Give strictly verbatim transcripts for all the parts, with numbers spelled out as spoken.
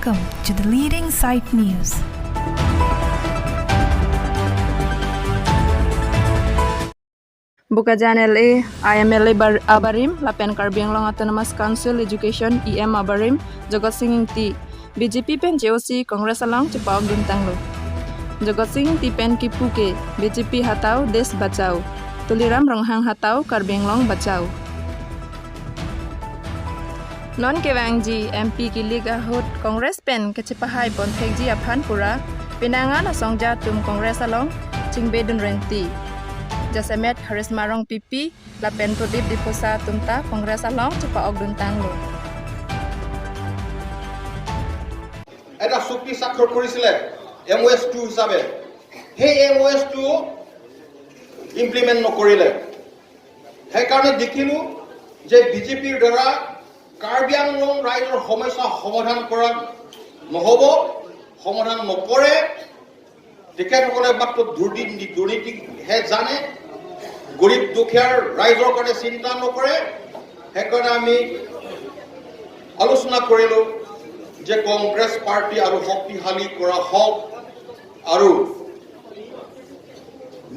Welcome to the leading site news. Bokajan L A, I M L A bar-, abarim, lapen Karbi Anglong Autonomous Council Education E M abarim, Jagat Sing Ingti, B J P pen J O C Congress along chepa-ok duntanglo. Jagat Sing Ingti pen kipu ke, B J P hatao, desh bachao. Tuliram Ronghang hatao, Karbi Anglong bachao. Non kevangji M P kilik ahut Congress pen kachepahai ponthekji aphan pura, penang an asongja atum Congress along chingbe dun renti. Jasemet Harisma Rongpipi lapen Pradip Diphusa atum ta Congress along chepa-ok duntanglo. এটা চুক্তি স্বাক্ষৰ কৰিছিলে এম অ' S two হিচাপে। সেই এম অ' S two implement নকৰিলে। সেইকাৰণে দেখিলো যে বি জে পিৰ দ্বাৰা কাৰ্বি আংলং ৰাইজৰ সমস্যা সমাধান কৰা নহ'ব, সমাধান নকৰে। তেখেতসকলে মাত্ৰ দুৰ্নীতি, দুৰ্নীতিহে জানে, গৰীব দুখীয়াৰ ৰাইজৰ কাৰণে চিন্তা নকৰে। সেইকাৰণে আমি আলোচনা কৰিলো যে কংগ্ৰেছ পাৰ্টি আৰু শক্তিশালী কৰা হওক আৰু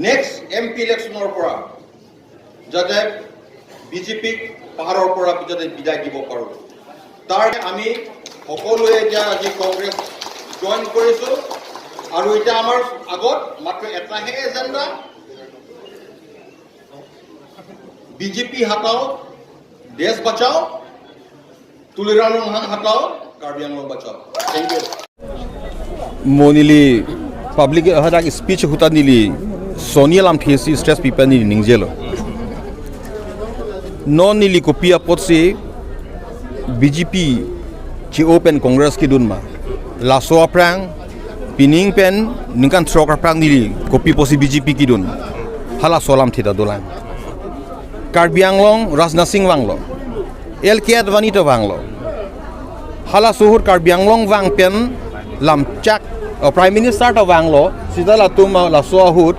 নেক্সট এম পি ইলেকশ্যনৰ পৰা যাতে বি জে পিক পাহাৰৰ পৰা যাতে বিদায় দিব পাৰোঁ। তাৰ আমি সকলোৱে এতিয়া আজি কংগ্ৰেছ জইন কৰিছো আৰু এতিয়া আমাৰ আগত মাত্ৰ এটাহে এজেণ্ডা, বি জে পি হাটাও, দেশ বাচাও, তুলিৰাম ৰংহাং হাটাও, কাৰ্বি আংলং বাচাও। Thank you. Mo neli public hadak speech ahut ta neli soni alamthe si stress pipa neli ningjelo. Non neli kopi apotsi B J P che-o pen Congress kedun ma. Laso aphrang pining pen ningkan throk aphrang neli kopi apotsi B J P kedun. Halaso alamthe ta dolang. Karbi Anglong Rajnath Singh vanglo. L K Advani ta vanglo. Halaso ahut Karbi Anglong vang pen lamchak, oh, Prime Minister ta vanglo. Sita latum, ah, laso ahut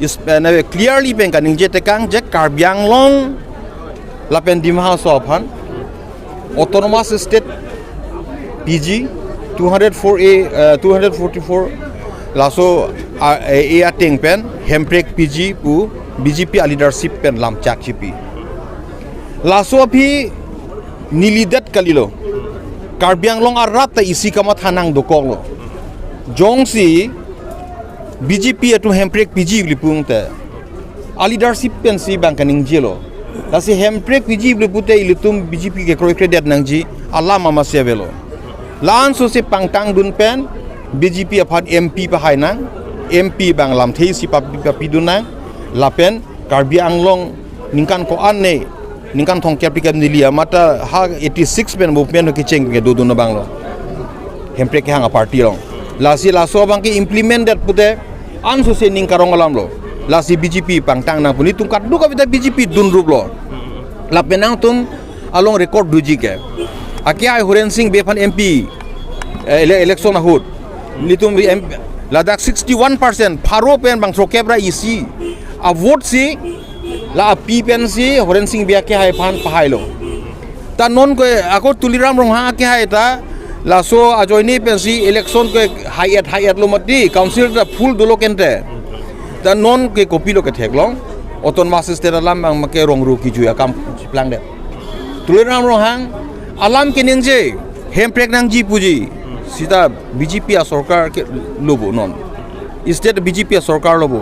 is, eh, na clearly pen kaningje tekang je Karbi Anglong lapen Dima Hasao aphan Autonomous State P G two hundred four A, eh, two hundred forty-four laso, ah, eh, A ateng pen Hemprek P G pu B J P a leadership pen lamchak chipi. Laso aphi neli det kalilo. Karbi Anglong arat ta isi kamatha nangdokoklo. Jongsi B J P atum Hemprek P G pu le pute a leadership pensi bang kaningjelo. Lasi Hemprek P G pu le pute ilitum B J P kekroi kredet nangji alam amatsi avelo. La-an sose pangtang dun pen B J P aphan M P pahai nang, M P bang lamthe si papi, papi dun nang, lapen Karbi Anglong ningkan ko-an ne, ningkan thomkep phlikep neli amat ta ha eighty six pen movement ho kecheng ke dodun abang lo. Hemprek kehang a party along. Lasi laso abang ke implement det pute ansose ning karong alam lo. Lasi B J P pangtang nang pu nelitum kadokave ta B J P dunrup lo. Lapen nangtum along record doji ke. Akehai Horen Sing Bey aphan M P, eh, ele-, election ahut. Nelitum M-, ladak sixty one percent, pharo pen bang throkep ra isi a vote si, la api pensi Horen Sing Bey akehai aphan pahailo. Ta non ke ako Tuliram Ronghang akehai ta, laso ajoine pensi election ke hai-et, hai-et lo mati, council ta full dolo kente. Ta non ke kopilo ketheklong, Autonomous State alam abang make rongru kejui akam chiplang det. Tuliram Ronghang alam keningje, Hemprek nangji puji, sita B J P a sorkar ke lo bo non. State B J P a sorkar lo bo.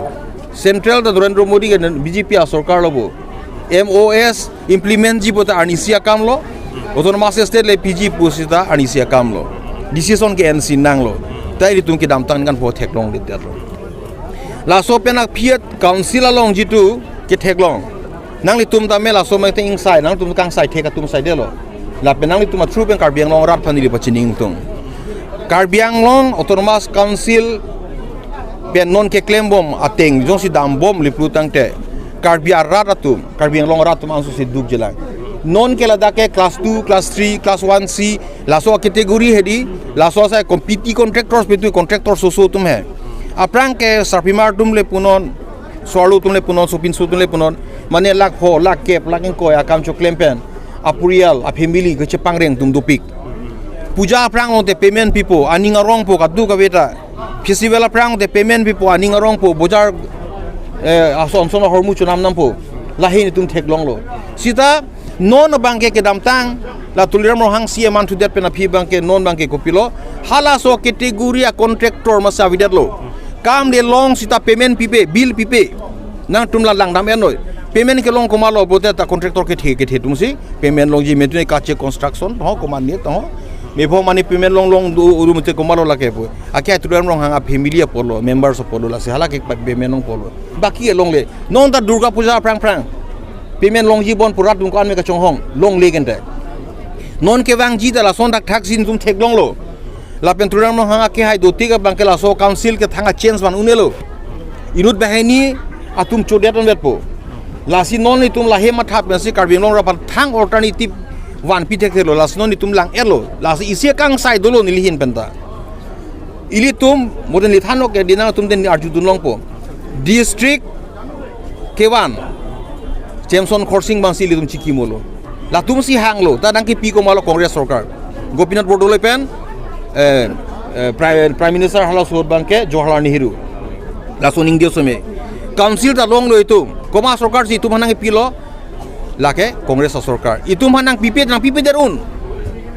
Central ta Narendra Modi ke B J P a sorkar lo bo. M O S implement ji bo ta arnisi akam lo. Autonomous State le P G pu sita arnisi akam lo. Decision ke-ensi nanglo. Ta ilitum kedamtang kan po theklong det lo. Laso pen aphi council along jitu ketheklong. Nanglitum tame laso mete ingsai, nangtum kangsai thek atum saidetlo. Lapen nanglitum a-through pen Karbi Anglong arat aphan neli pachini ingtung. Karbi Anglong Autonomous Council pen non keklembom ateng, jongsi dambom le pu tangte, Karbi arat atum, Karbi Anglong arat atum ansose dukjelang. Non ke ladak ke class two, class three, class one C, laso category hedi, laso asai P T contractors pen tu contractor soso atum he. Aphrang ke sarpimar atum le punon, so-arlo atum le punon, sopinso atum le punon, mane lakh pho, lakh kep, lakh ingkoi akam choklem pen apurial, a-family kechepangreng atum dopik. Puja aphrang lote payment pipo, aning arongpo kadokave ta. Festival aphrang te payment pipo, aning arongpo, bojar, eh, ason son ahormu chonam nampo. Lahin itum theklonglo. Sita non abangke kedamtang, la Tuliram Ronghang C M an thudet pen aphi abangke non abangke kopilo. Halaso category a contractor masi avedetlo. Kam le long sita payment pipe, bill pipe. Nangtum la langdam-et noi. Payment kelong komatlo pulote ta contractor kethe kethe atumsi payment longji, metune kache construction ho komatne to ho. Mepho mane payment longlong do uru mete komatlo lake pu. Akhei Tuliram Ronghang a family apotlo, members apotlo, lasi hala ke payment longpotlo. Baki alongle. Non ta Durga Puja aphrang phrang payment longji bon pu rat atum ko-an me kachonghong, longle kente. Non kevangji ta lason thakthak si itum theklonglo. Lapen Tuliram Ronghang akehai dotik abangke laso council ke thang a-change van un-elo. Inut banghini atum chodet onvetpo. Lasi non itum lahei matha pensi Karbi Anglong rat aphan thang alternative vanpi thekthelo. Lasi non itum lang-etlo. Lasi isi kangsai dolo neli ahin penta. Ilitum, moden lithan ok ya dinang atum den arjudun longpo. District kevan Jameson Khorsing abangsi ilitum chikimolo. Latumsi hanglo, ta nangkepi komatlo Congress sorkar. Gopinath Bordoloi pen, eh, eh, Prime, Prime Minister halaso ahut abangke Jawaharlal Nehru. Laso aning diyo some. Council ta longlo itum. Komat sorkar si itum aphan nangkepilo? Lake Congress asorkar. Itum aphan nangpipe, nangpipedet un.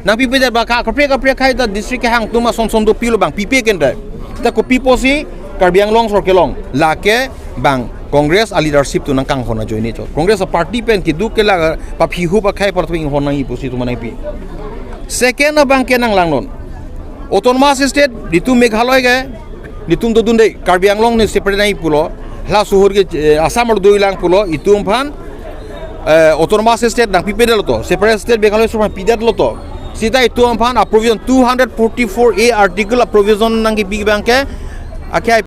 Nangpipedet ba ka kaprek kaprek akhei ta district kehang atum ason son dopilo, bang pipe kente. Ta kopi pusi Karbi Anglong sor kelong. Lake bang Congress a leadership atum nangkanghon ajoine chot. Congress a party pen keduk kelak paphihup akhei apar atum inghon nangji pusi itum aphan nangpi. Second abangke nanglangnon. Autonomous State, itum Meghalaya ke, itum dodunde, Karbi Anglong ne separate nangji pulo, halaso ahut ke, eh, Assam arlo dolang pulo, itum aphan, eh, Autonomous State nangpipedetlo to, separate state Meghalaya sor aphan pidetlo to. Sita itum aphan a provision two hundred forty-four A article a provision nangkepi abangke, akhei